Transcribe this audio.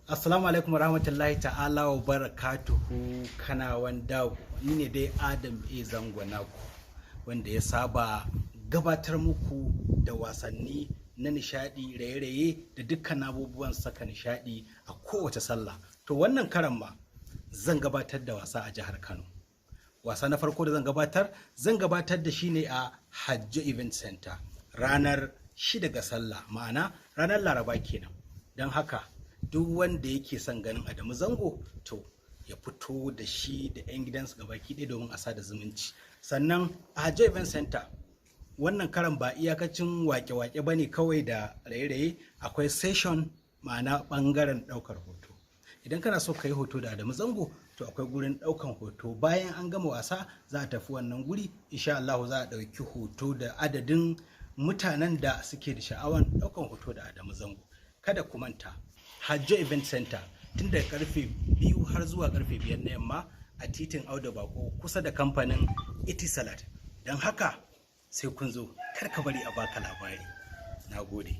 Assalamu alaikum warahmatullahi ta'ala wa barakatuhu. Kanawan dawo, ni ne dai Adam A Zango naku, wanda ya saba gabatar muku da wasanni na nishadi, raye-raye da dukkan abubuwan saka nishadi a kowace sallah. To, wannan karan ma zan gabatar da wasa a jihar Kano. Wasa na farko da zan gabatar, zan gabatar da shi ne a Hajjo Event Center ranar 6 ga sallah, ma'ana ranar Laraba kenan. Don haka duk wanda yake son ganin Adamu Zango, to ya fito da shi da 'yan gidansu gabaki ɗaya domin a sada zumunci. Sannan a Hajjo Event Center wannan karan ba iyakacin wake-wake ba ne kawai da raye-raye, akwai session, ma'ana ɓangaren ɗaukar hoto. Idan kana so ka yi hoto da Adamu Zango, to akwai gurin ɗaukan hoto. Bayan an gama wasa za a tafi wannan guri, insha Allah za a ɗauki hoto da adadin mutanen da suke da sha'awan ɗaukan hoto da Adamu Zango. Kada ku manta, Hajjo Event Center, tun daga karfe 2 har zuwa karfe 5 na yamma, a titin Audu Bako, kusa da kamfanin Etisalat. Don haka sai kun zo, kar ka bari a baka labari. Na gode.